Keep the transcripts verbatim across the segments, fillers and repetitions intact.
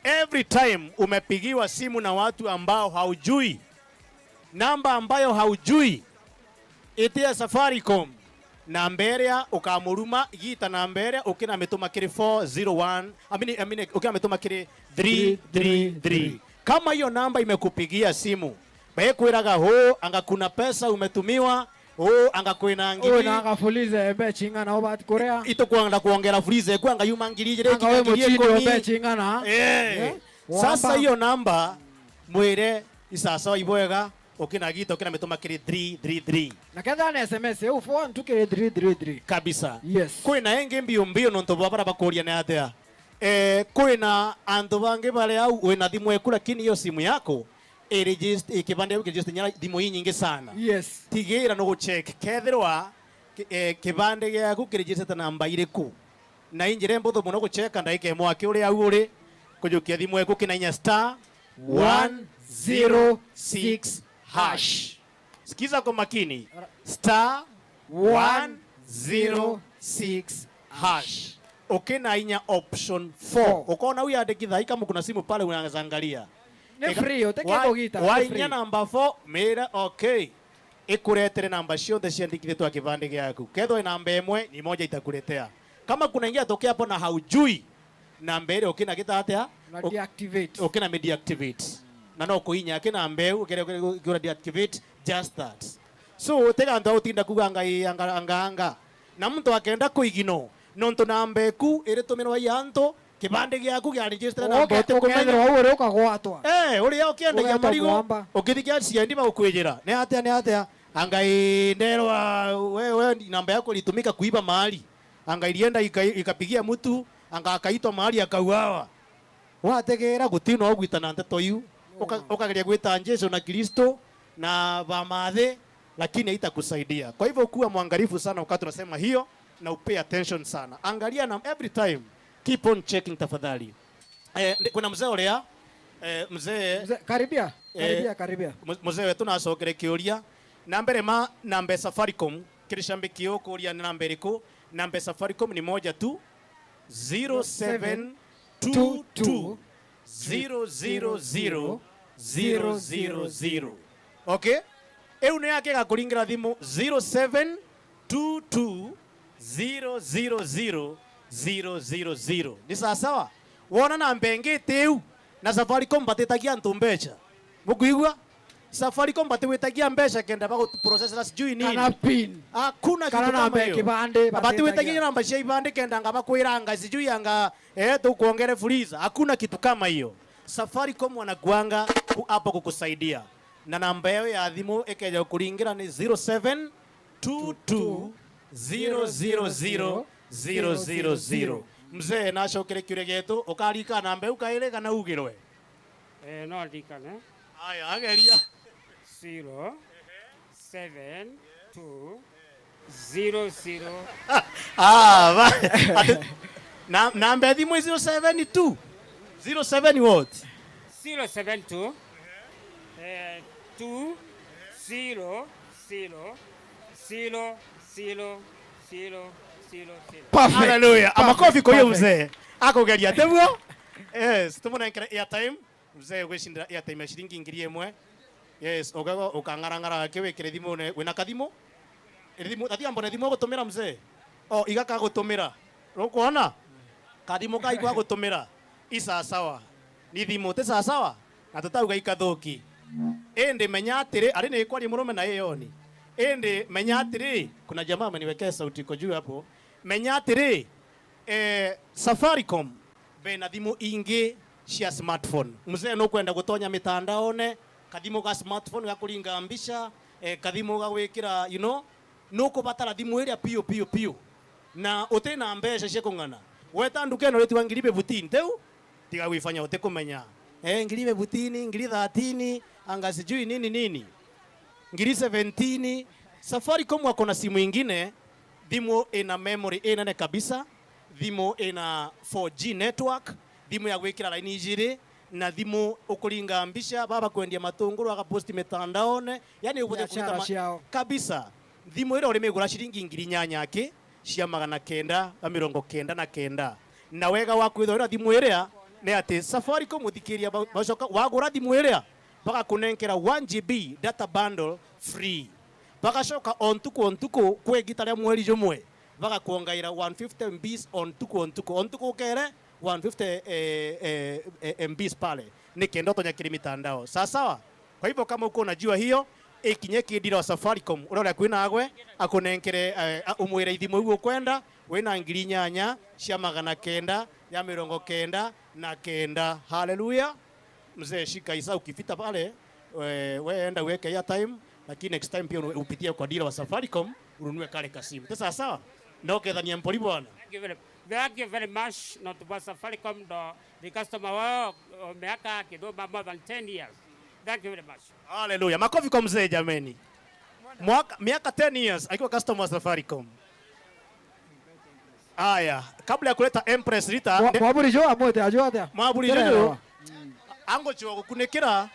Every time umepigiwa simu na watu ambao haujui, namba ambayo haujui, itia Safaricom, namba iria ukamuruma, igita namba iria ukinamituma kiri four zero one, I mean, I mean, ukinamituma kiri three three three. Kama hiyo namba imekupigia simu, bekwiraga, "Huu, anga kuna pesa umetumiwa, huu, anga kwina ngiri." Uyu na anga fuliza mbeca ing'ana ubati kuria. Itukwenda kwongera fuliza eku, anga yuma ngiri ijiri, anga we ngiri muchini ikumi. Mbeca ing'ana. Eh. Eh? Sasa wamba. Hiyo namba, mwire, isasawa ibwega, ukinagita, ukinamituma kiri three three three. Na ketha ni S M S, eu four ntu kiri three three three. Kabisa. Yes. Kwina ingi mbio mbio nontu bwa bara bakuria ni atia? Eh, kwina antu bangi bari au, wina thimu eku, lakini hiyo simu yako, i regist-, i kibande giu kiregister nyara thimu inyingi sana. Yes. Tigira no gucheck kethirwa ki-, eh, kibande giaku kiregister namba iriku. Na i njira imbuthu mono gucheka ndaika imwe aki uri au uri, kujukia thimu eku kinainya star one zero six hash. Sikiza kwa makini. Star one zero six hash. Ukina inya option four. Four. Ukaona huyu andikitha, kama kuna simu pale unaweza angalia. Ni free, utekenda wa-, kugita, ni wainya free. Namba four, mira, okay. Ikuretere namba cionthe ciandikithitwe na kibande giaku. Kethwa namba imwe, ni moja itakuletea. Kama kuna ingi atoke hapo na haujui, namba iria ukina gita atia? Na uk-, deactivate. Ukina mi deactivate. Na no kuinya aki namba iu, ukere, ukere, ukere deactivate, just that. So, tiga antu utinda kuga anga, anga, anga, anga. Na muntu akenda kuigino, nontu namba eku iritumirwa i antu, kibande giaku gia register na mbote kumenya. Ukethirwa u uri ukagwatwa. Eh, uria ukiendagia marigu, ukithikia C I D bagukwijira. Ni atia, ni atia? Anga i nderwa, we, we, namba yako ilitumika kuiba mahali. Anga ilienda ika-, ikapigia mtu, anga akaitwa mahali akauawa. Wategera guti no ugwita na nteto iu. Uka-, ukageria gwita Jesu na Kristo na bamathe, lakini haitakusaidia. Kwa hivyo kuwa mwangalifu sana wakati unasema hiyo na upay attention sana. Angalia na every time, keep on checking tafadhali. Eh, ndi-, kuna mzee uria, eh, mzee, mzee, karibia, eh, karibia, karibia. Mu-, mzee wetu nacokere kiuria. Na mbere ma, namba ya Safaricom, kiri shambiki ukuria ni namba iriku? Namba ya Safaricom ni moja tu, zero seven two two zero zero zero zero zero zero. Okay? Iu ni yake gakuringira thimu zero seven two two zero zero zero zero zero zero. Ni sawa sawa? Wona namba ingi ti iu, na Safaricom batitagia antu mbeca. Bukwigua? Safaricom batiwitagia mbeca kenda baguprocessera sijui nini. Kana pin. Hakuna kitu kama hiyo. Kana namba ya kibande, batiwitagia namba cia ibande kenda anga bakwira anga sijui anga, eh, tukuongere fuliza. Hakuna kitu kama hiyo. Safaricom wanakuanga ku-, hapo kukusaidia. Na namba yao ya thimu ikeja kuringira ni zero seven two two zero zero zero zero zero zero. Mzee, nacokere kiuria gietu, ukarika namba iu kairi kana ugirwe? Eh, no ndirikane. Aya, ageria. Zero seven two zero zero. Ah, ba-, ati, na, namba ya thimu zero seven two. Zero seven what? Zero seven two, eh, two zero zero zero zero zero zero. Perfect. Hallelujah. Perfect. Amakofi kwa huyo mzee. Akugeria, tebuo? Yes, tumunenkere airtime. Mzee gwicindira airtime ya ciringi ngiri imwe. Yes, ugaga ukang'arang'ara gaki wikire thimune, wina kathimu? Thimu, atia mbone thimu ugutumira mzee? O, iga kagutumira. Rukwona? Kathimu kai kwa gutumira. I sawa sawa. Ni thimu, ti sawa sawa? Na tutauga ikathuki. Indi menya atiri, ari ni ikwaria murume na iyoni. Indi menya atiri, kuna jamaa ameniwekea sauti iko juu hapo. Menya atiri, eh, Safaricom bena thimu ingi cia smartphone. Mzee nukwenda gutonya mitandaone, kathimu ga smartphone ga kuringa mbica, eh, kathimu ga gwikira, you know, nukubatara thimu iria piu, piu, piu. Na uti na mbeca cia kung'ana. Weta ndukene uritigwa ngiri fifteen, tiu? Tiga gwifanya utikumenya. Eh, ngiri fifteen, ngiri thirteen, anga sijui nini nini. Ngiri seventeen, Safaricom wako na simu ingine, thimu ina memory inene kabisa, thimu ina four G network, thimu ya gwikira laini ijiri, na thimu ukuringa mbica, baba kwendia matunguru agaposti mitandaone, yani ubuthe biashara kuruta ma-, ciao. Kabisa. Thimu iria urimigura ciringi ngiri inyanya aki cia magana kenda ma mirongo kenda na kenda. Na wega wa kwithwa ira thimu iria Ni ati Safaricom, muthikiria, ba-, bacoka wagura thimu iria, bagakunenkera one G B data bundle free. Bagacoka o ntuku o ntuku, kwi igita ria mweri jumwe, bagakuongaira one fifty M Bs o ntuku o ntuku. O ntuku ukere one fifty, eh, eh, eh, M Bs pale, nikenda utonya kiri mitandao. Sawa sawa? Kwa hivyo kama uko unajua hiyo, ikinye ki dealer wa Safaricom, uria uria kwinagwe, akunenkere, eh, a-, umwire ithimu iu ukwenda, wina ngiri inyanya cia magana kenda ya mirongo kenda na kenda. Haleluya! Mzee, shika isa, ukipita pale, we, we enda uweke airtime, lakini next time pia upitie kwa dealer wa Safaricom, ununue kale kasimu. Ti sawa sawa? Ndokethania mpori bwana. Thank you very, thank you very much, not for Safaricom, ndo the customer wao, o, miaka kidogo, more than ten years. Thank you very much. Haleluya. Makofi kwa mzee jameni. Mwaka, miaka ten years akiwa customer wa Safaricom. Aya, kabla ya kuleta Empress Rita, Mwa-, nde- mwaburi jo amwete ajo atia? Mwaburi jo. Terewa. Ango chwa gukunikira.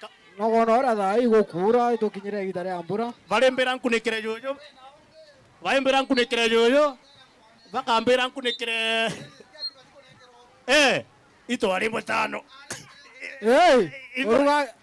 Ka- Nogona ora thaa ii gukura, itukinyire igita ria mbura. Barimbira nkunikire juju. Barimbira nkunikire juju. Bakambira nkunikire. Eh, itwari mutano. Hey, Itwa- uruga-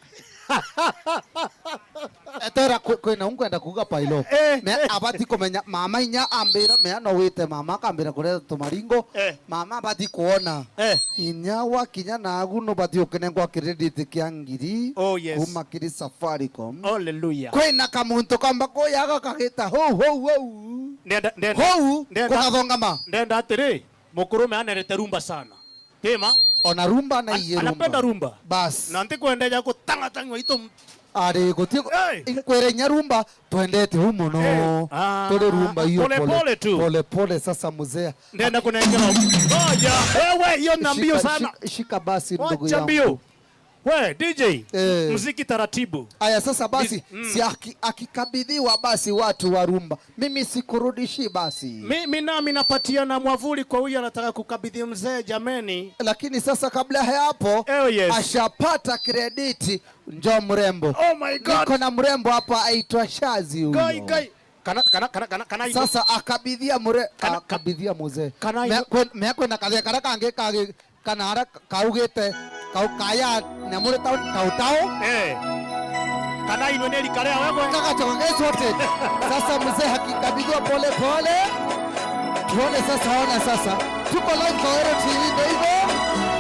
Etera kwi-, kwina unkwenda kuuga pailo. Eh. Me abati kumenya mama inya ambira me no wite mama akambira kureta tumaringo. Eh. Mama abati kuona. Eh. Inya wakinya nagu nubati ukinengwa credit kia ngiri. Oh, yes. Kuma kiri Safaricom. Hallelujah. Kwina kamuntu kamba kuyaga kagita hou, hou, hou. Ndenda, ndenda, Hou, ndenda, kugathongama. Ndenda atiri, mukurume anerete rumba sana. Tima? Ona rumba na An-, iye anapenda rumba. Rumba. Bas. Na ntikwenda ja gutang'atang'wa itu m- Ari guti Hey! Inkwere inya rumba twendete u muno. Hey! Ah, turi rumba iyo pole pole, pole tu. Pole pole sasa mzee. Ndenda kunengera. Ngoja. Wewe hiyo na mbio Shika, sana. Shika, shika basi ndugu yangu. Wacha mbio. We, D J, eh, muziki taratibu. Aya, sasa basi, mm, si aki-, akikabidhiwa basi watu wa rumba. Mimi sikurudishi basi. Mi-, mi nami napatiana mwavuli kwa huyu anataka kukabidhi mzee, jameni. Lakini sasa kabla ya hapo, oh, yes, ashapata krediti, njo mrembo. Oh my God. Niko na mrembo hapa aitwa Shazi huyo. Kai, kai. Kana, kana, kana, kana, kana ino- Sasa akabidhia mure-, kana, ka-, akabidhia mzee. Kana ino- Me-, kwe-, me kwena kathia kara kangi kagi-, kana ara kaugite, kau kaya nyamuri tau, tau, tau. Eh. Kana inwe ni rika ria wegwe. Kagacoka ge sorted. Sasa mzee akikabidhiwa pole pole. Tuone sasa, ona sasa. Tuko live kwa Weru T V, ndio hivyo.